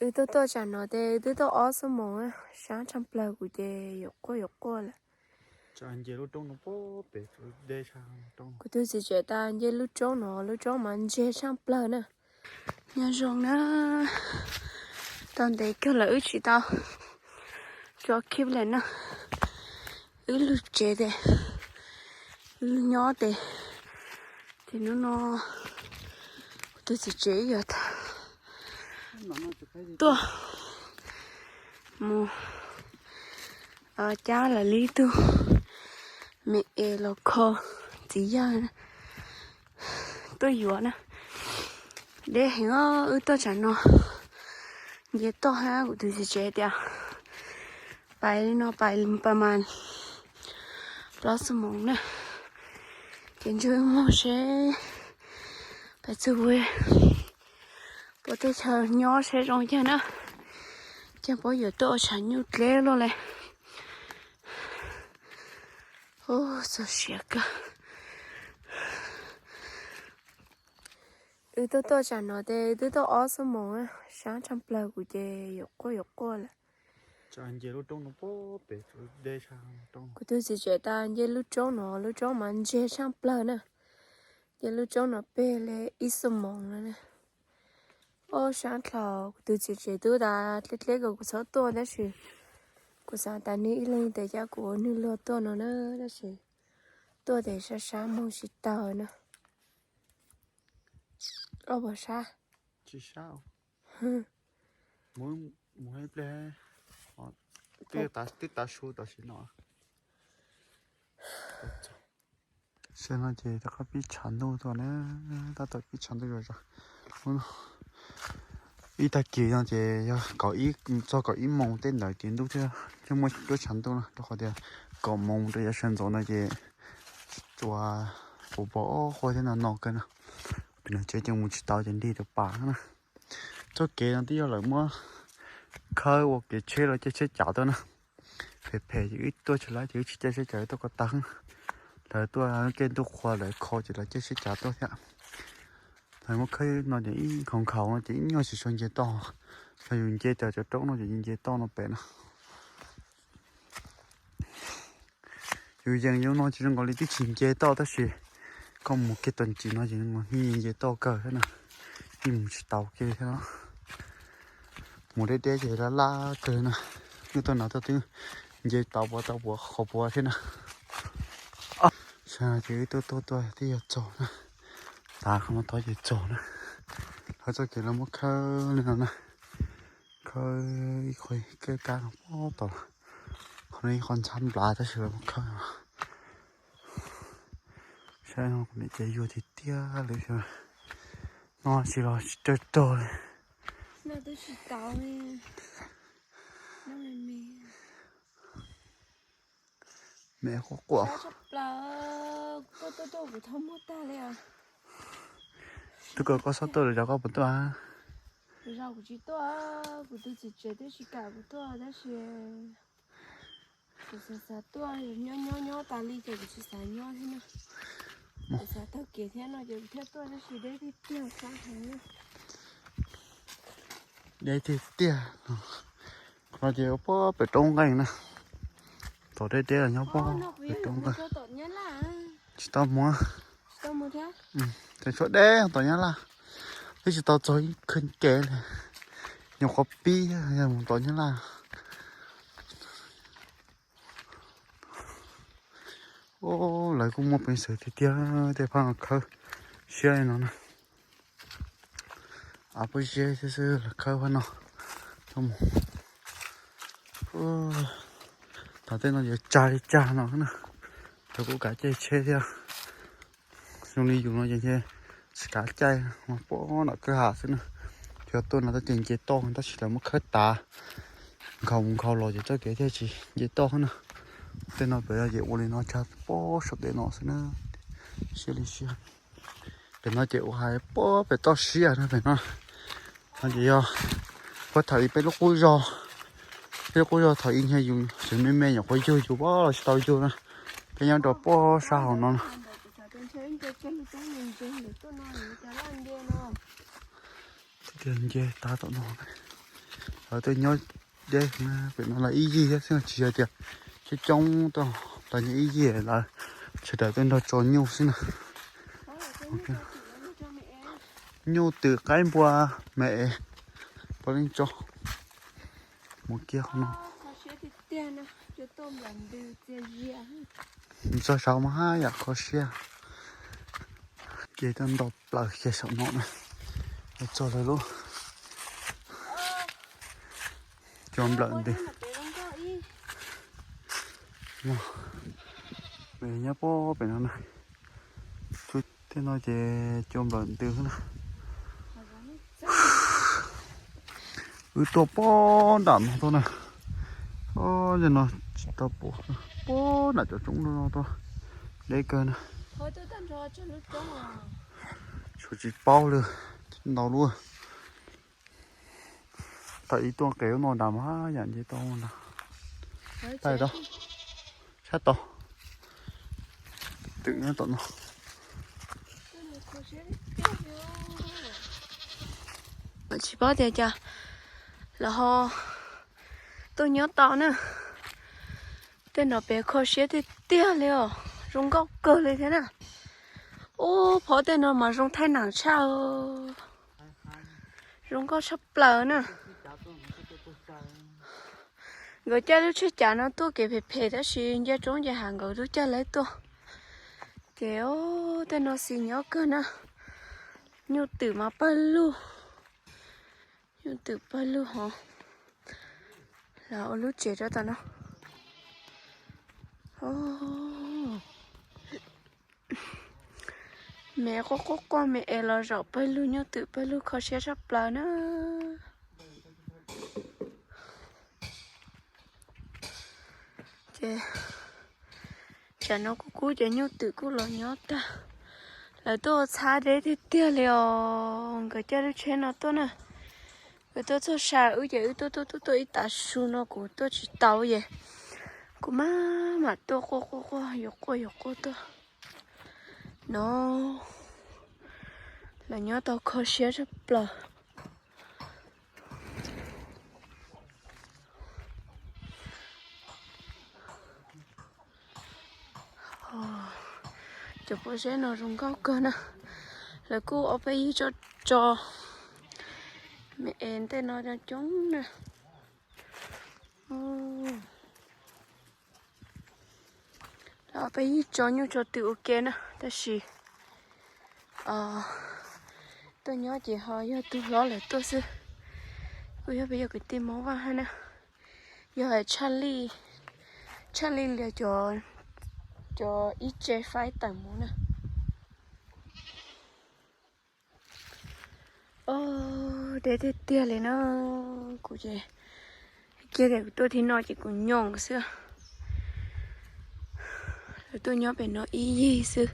Wb tuaj tuaj tsam no ces wb twb tuaj ob xuab moos, sab tshaj plaws kuv ces yuav quaj yuav quaj lawm. Kuv tus txiv tsev tas nce lub roob no, lub roob mas ntseg tshaj plaws na. Nyob zoo na, tau ntev kawg lawm wb tsis tau tso clip lawm na. Wb lug tsev tes, wb lug nyob tes, ces hnub no kuv tus txiv tsev yog tuaj mus cab lawv li tug me es los kho txiv yawg tuaj yuav na. Deb heev, wb tuaj tsam no nce toj hab kuv tus txiv tsev tias pais li no pais pas mas plaub xuab moos na. Ces ntshe wb moog seb pais txug puas teb chaws nyob seb zoo caag na. Caag puab yuav tuaj ua tshav nyuj dleb luaj le. Txog siav kawg. Wb tuaj tuaj tsam no tes wb twb tuaj ob xuab moos, sab tshaj plaws kuv ces yuav quaj yuav quaj lawm. Kuv tus txiv tsev tas nce lub roob no, lub roob mas ntseg tshaj plaws na. Nce lub roob no peg li ib xuab moos lawm na. Ob sab dlhau kuv tus txiv tsev tub tas dleb dleb kom kuv txhob tuaj tab sis kuv xav tas nwg ib leeg tes coj kuv ua nwg luag tuaj no na, tab sis tuaj tes sab sab moog tsis taug na. Ob pom sab. Tsis sab. Mus ib pliag, twb tav su tam sim no. Saib no ces rov qab pib tshav ntuj tuaj na, tab tom pib tshav ntuj zom zaws. Ib tag kis no ces yog kaum ib, txog kaum ib moos tej ntawd ces ntuj thiaj muaj cuab tshav ntuj na, rau qhov tias kaum moos rau yav sawv ntxov no ces ua puv pos ob qhua thiab no no kawg no. Pem no tsev ces mus tsis tau ces nrig rau pas na. Txoj kev no twb yog lawv muab khawb ua kev tsheb los caij tsheb cav tuaj na. Phem phem ces wb tuaj tsis laib ces wb tsis caij tsheb cav, wb tuaj ko taw. Lawv tuaj lub caij ntuj qhua lawv kho ces lawv caij tsheb cav tuaj thiab. Lawv muab khawb no ces ib nkhaus nkhaus no ces ib nyuag tsis tshua nce toj. Yog yus nce tas cov roob no ces yus nce toj no pem no. Yus yees yus no ces zoo nkaus li twb tsis nce toj tab sis koj mus kiag tom ntsis no ces yeej nce toj kawg thiab na, yeej mus tsis tau kiag thiab no. Mus deb deb ces laj laj kawg na, hnub tuaj no tuaj twb nce tau puas tau puas qhov puas thiab na. Saib ces wb tuaj tuaj tuaj twb yog txaus na, tav qhov no tod ces txaus na. Lawv txoj kev lawv muab khawb li no na, khawb ib qho kab kab no puag tom, qhov no ib qho ntxhab nplav tab sis lawv muab khawb. Saib no kuv niam ces yuag tiag tiag li thiab, no tsis los tsis raug raug li. Me quaj quaj. Twb kom koj txhob tuaj lwm zaus koj puas tuaj? Lwm zaus kuv tsis tuaj, kuv tus txiv tsev twb tsis kam kuv tuaj tab sis kuv xav xav tuaj, nyob nyob nyob tas li ces kuv tsis xav nyob thiab na. Kuv xav taug kev thiab no ces kuv thiaj tuaj tab sis deb tiag tiag, sab heev. Deb tiag tiag. Qhov no ces puag pem roob nqeej na. Tom deb deb los nyob puag pem roob nqeej. Tsis tau mus. Tseem tshuav deb tom Nyab Laj, twb tsis tau txog ib khawb kev li. Nyuam qhuav pib yog mus tom Nyab Laj. Lawv kuj muaj peev xwm tiag tiag, tej phab no khawb siab li no na. Av pob zeb xwb xwb lawv khawb phab no. Thaum tej no yuav tsag li tsag no na, lawv kuj kav caij tsheb thiab. Zoo li yus no ces tsis kav caij, mas puag nram kwj ha xwb na. Yog tuaj no tab ces nce toj tab sis lawv muab khawb tav, nkhaus mus nkhaus los ces txoj kev thiaj tsis nce toj na. Tej no pem ces ua li no tsag puag saum tej no xwb na. Siab li siab. Pem no ces ua hais puag pem toj siab na pem no. No ces yog puag thaum ub peb lub qub zog, peb lub qub zog thaum ub nyiag yus tseem me me nyuam qhuav yug yus puag los tsis tau yug na. Peb nyob rau puag sab hauv no na. Tias nce tav tom no, Lawv tuaj nyob deb pem no lawv ib yig thiab xwb, tsis yog tias coob coob tuaj, lawv nyob ib yig lawv sawv daws tuaj nrog tso nyuj xwb na. Nyuj twm qaib npua me es puav leej tso. Mus kiag qhov no. Txog saud mas haj yam kho siab. Ces tuaj nto plaws kiag saum no na, txog lawv lub cua nplawm ntws. Nyob puag pem no na, tej no ces cua nplawm ntws na. Wb tuaj puag nram no tuaj na. Ob, yog no tsis tau pom, puag nram cov roob no tuaj, deb kawg na. Tshuav tsis paub li, ntau lub. Thaum ib tuaj qev lub no nrad mas haj yam nce tau nrad. Thaij tau, sab tod, twm nyob tom no. Tsis paub tias cas lawv ho tuaj nyob tau na. Tej no pem kho siab tiag tiag li os, zoo nkauj kawg li thiab na. Ub, phob tej no mas zoo thaij nam tshaj, zoo nkauj tshaj plaws na. Nkawd caij lub tsheb cav no tuaj kev phem phem tab sis nce roob nce hav nkawd twb caij lawv tuaj. Ces tej no xis nyob kawg na. Nyuj twm mas pawg lug, nyuj twm pawg lug hov. Lawv ua lub tsev rau tom no. Me quaj quaj quaj me es los zaum pawg lug, nyuj twm pawg lug kho siab tshaj plaws na. Ces tsam no kuj kub ces nyuj twm kuj los nyob tag. Lawv tuaj ua txhab deb tiag tiag li os, nkawd caij lub tsheb no tuaj na. Nkawd tuaj txog sa wb ces wb tuaj tuaj tuaj tuaj ib tav su no kuv tuaj tsis tau ces kuv maj mam tuaj quaj quaj quaj yuav quaj yuav quaj tuaj no. Lawv nyob tau kho siab tshaj plaws. Cov pob zeb no zoo nkauj kawg na. Lawv kuj ob peb yig tso tso me es ntej no coob coob na. Lawv ob peb yig tso nyuj tso twm ua ke na tab sis tuaj nyob ces ho yog tus hlob lawv tuaj xwb. Kuj yog peb yog kwv tij Hmoob Vaj hab na. Yog tshaj lij, tshaj lij li cov ib tse faib tawm mus na. Deb tiag tiag li na. Kuv ces cia tias kuv tuaj txij no ces kuv nyoos xwb. Lawv tuaj nyob pem no ib yig xwb.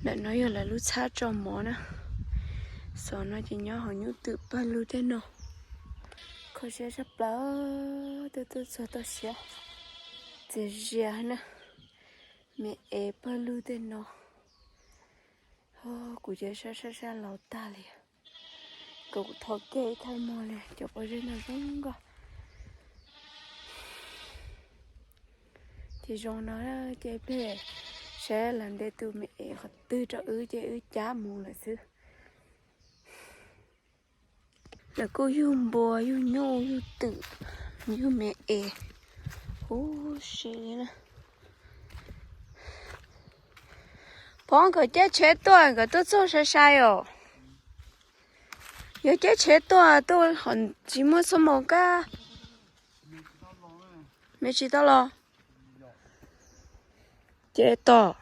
Ntawm no yog lawv lub txhab tso mov na. Xov no ces nyob hauv nyuj twm pawg lug tej no. Kho siab tshaj plaws, tuaj tuaj txog toj siab txias zias na. Me es pawg lug tej no. Kuv ces sab sab sab laus tag li. Kom kuv thov kiag ib thaj mog li, cov pob zeb no zoo nkauj. Ces zoo no ces ib pliag saib lawv ntes tus me es qhov twg rau wb ces wb cab mus lawm xwb. Lawv kuj yug npua yug nyuj yug twm yug me es huv si li na. Pov nkawd caij tsheb tuaj, nkawd tuaj txog sai sai os. Yog caij tsheb tuaj, tuaj ho tsis muaj xuab moos kab. Me tsis tau los? Ces tos.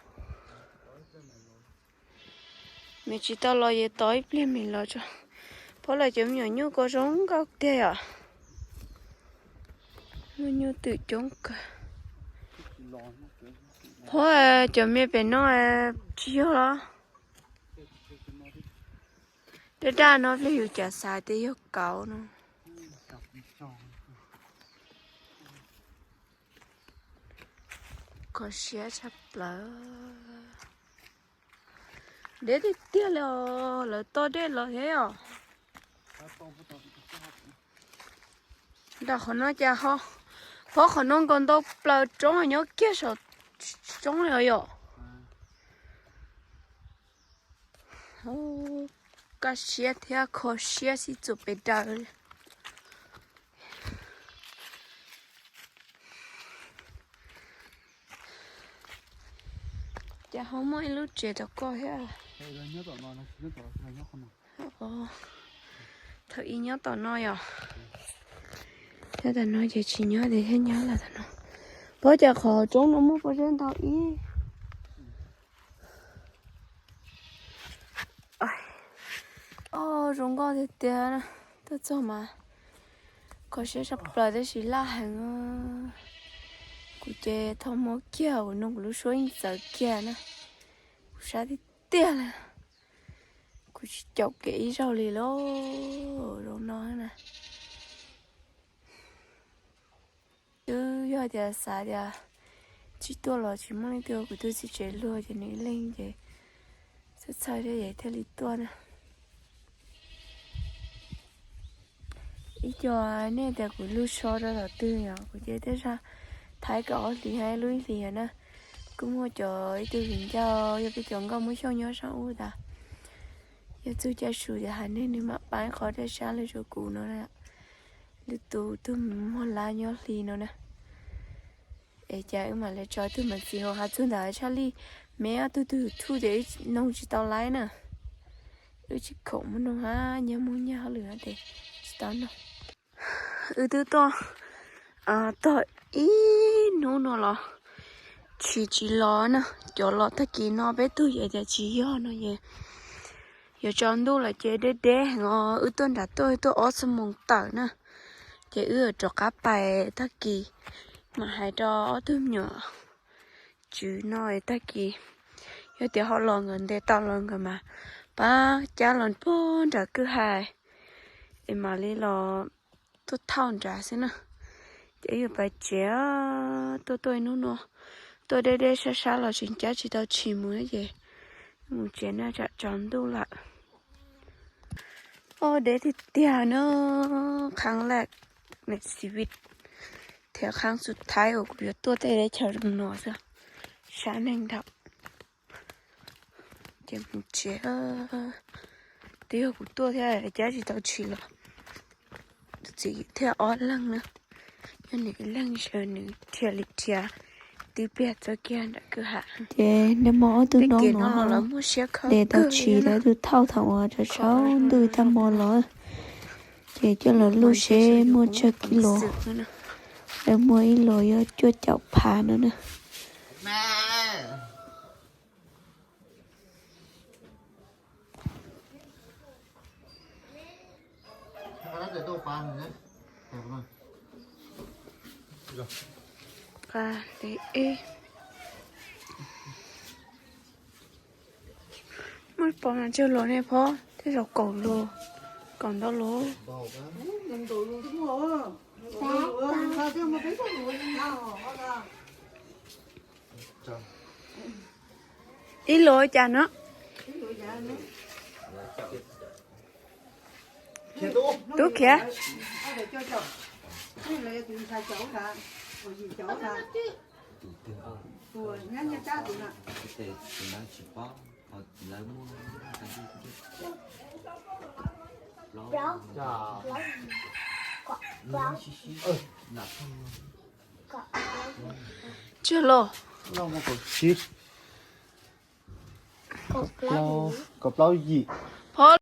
Me tsis tau los ces tos ib pliag me los tso. Phob lawv cov me nyuam nyuj ko zoo nkauj tiag os. Muaj nyuj twm coob kawg. Phob, cov me pem no tsis yog los? Daj daj no pliag yus cas xav tias yog kauv no. Kho siab tshaj plaws. Deb tiag tiag li os, lawv toj dej los thiab os. Nram qhov no cas ho, phob qhov no nkaus ntau plaws roob nyob kiag saum roob li os yom. Kaj siab thiab kho siab sib txuas pes daws li. Cas ho muaj ib lub tsev tom koj thiab? Thaum ub nyob tom no yom. Nyob tom no ces tsis nyob tias thiab nyob lawm tom no. Pab cas qhov roob no muaj pob zeb ntau ib. Zoo nkauj tiag tiag na. Tuaj txog mas kho siab tshaj plaws tab sis laj heev. Kuv ces tho mov kiag kuv no kuv lub suab yeej txawv kiag na. Kuv sab tiag tiag li. Kuv tsis caum kev ib zaug li lauj, zoo no na. Twb yog tias xav tias tsis tuaj los tsis muaj leej twg, kuv tus txiv tsev luag ces nws ib leeg ces txhawj txhawj thiab es thiaj li tuaj na. Ib co nej tias kuv lug so rau thaum twg yom, kuv ces tej zag thaib kaum ob hlis hab lub ib hlis na. Kuj muaj cov ib tug viv ncaus yog peb cov nkauj Hmoob Xyooj nyob sab ub tas, yog txug caij su ces haiv neeg nws mam paab qhov dej sab lug rua kuv no na. Lwm tus tug muag lab nyob hli no na. Es cas wb mam le tso tug mam txiv hauv has txug ntawd tshaj lij, me ob tug tug thuj ces wb noog tsis tau laib na. Wb tsis khoom muaj noog hab nyag muag nyag hauj lwm hab ces tsis tau noog. Wb twb tuaj tog ib hnub no los tshis tsis los na. Cov los tag kis no peb tug yog tias tsis yog no es yuav tsaus ntuj lawm ces deb deb heev os. Wb tuaj nram tuaj, wb tuaj ob xuab moos tawm na, ces wb yuav rov qab pais tag kis. Mam hais rau ob tug me nyuam tswv no tag kis, yog tias ho los nkawd ntes tau los nkawd mas pab cab los puag nram kwj ha es mam li los tuaj thauj nrad xwb na. Ces wb yuav pais tsev, tuaj tuaj ib hnub no, tuaj deb deb sab sab los tseem cab tsis tau tshis mus ces mus tsev na tsam tsaus ntuj lawm. Ob deb tiag tiag na, qhaab laj nes xi vij thiab qhaab xub thaib uas kuv yuav tuaj tej deb chaws zoo no xwb, sab neeg dhau. Ces mus tsev, twb yog kuv tuaj thiab cab tsis tau tshis los. Tus txiv thiab ob leeg na, yog nws ib leeg sawv nws dhia li dhia, twb pliag txog kiag nram kwj ha. Ces nag hmo ob tug noob no ntes tau tshis lawv tus thauj thaum uas tsaus ntuj tag hmo los, ces coj los luj seb muaj tsawg kis los. Lawv muaj ib los yog cuaj caum phav no na. Muaj pom mas tsawg los ne phob, tej zaum kaum los, kaum ntau los. Ib los cas no? Tub khiav. Tsawg los? Kaum plaub yim.